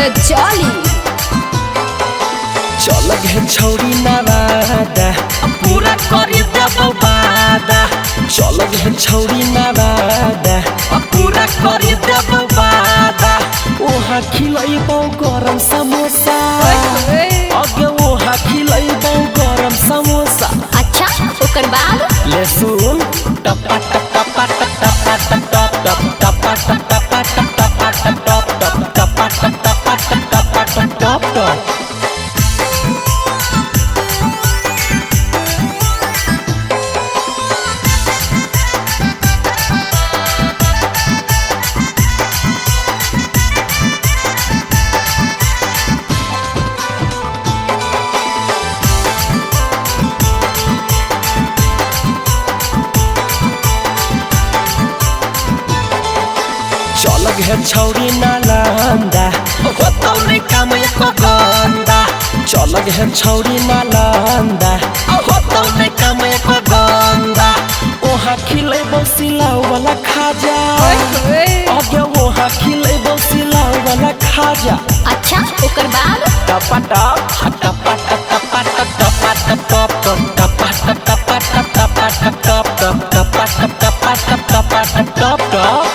Rajauli. चल गे छौरी नवादा पूरा करी देबौ वादा। चल गे छौरी नवादा पूरा करी देबौ वादा। ओहा खिलैबौ गरम समोसा, अगे ओहा खिलैबौ गरम समोसा। अच्छा ओकर बाद ले सुन टपा टपा टपा टपा टप टप टपा टपा टपा टप टप टपा टपा टपा टप टप। चल गे छौरी नालंदा होतौ रे काम एको गंदा। चल गे छौरी नालंदा होतौ रे काम एको गंदा। ओहा खिलैबौ सिलाउ वाला खाजा, अगे ओहा खिलैबौ सिलाउ वाला खाजा। अच्छा ओकर बाद टपा टप टपा टपा टपा टप टप टपा टपा टपा टप टप टपा टपा टपा टप टप।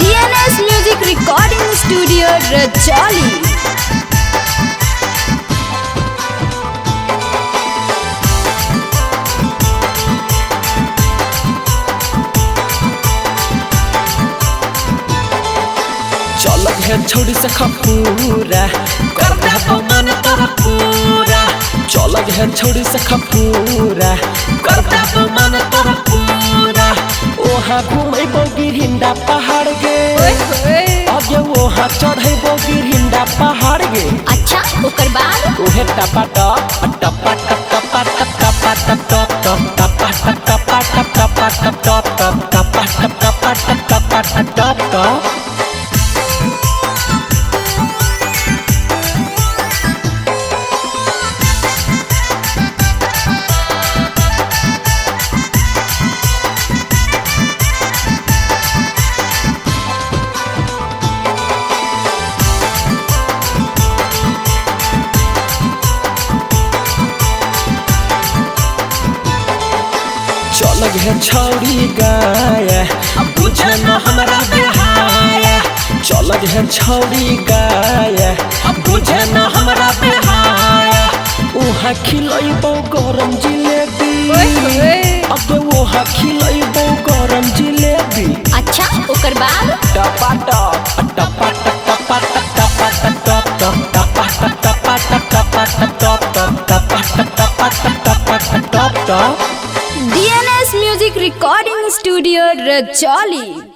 DNS music recording studio Rajauli. चल गे छौरी से खपूरा कर देबौ मन तोरा पूरा। चल गे छौरी से खपूरा कर देबौ मन तोरा पूरा। ओहा घुमैबौ गिरिंडा पहाड़ गे, अगे ओहा चढ़ैबौ गिरिंडा पहाड़ गे। अच्छा ओकर बाद ओहे टपा टप टपा टपा टपा टप टप टपा टपा टपा टप टप टपा टपा टपा टप टप। चल गे छौरी गाया बुझे न हमरा बेहाया। चल गे छौरी गाया बुझे न हमरा बेहाया। ओहा खिलैबौ गरम जिलेबी, अगे ओहा खिलैबौ गरम जिलेबी। अच्छा ओकर बाद टपा टप टपा टपा टपा टप टप टपा टपा टपा टप टप टपा टपा टपा टप टप। DNS music recording studio Rajauli.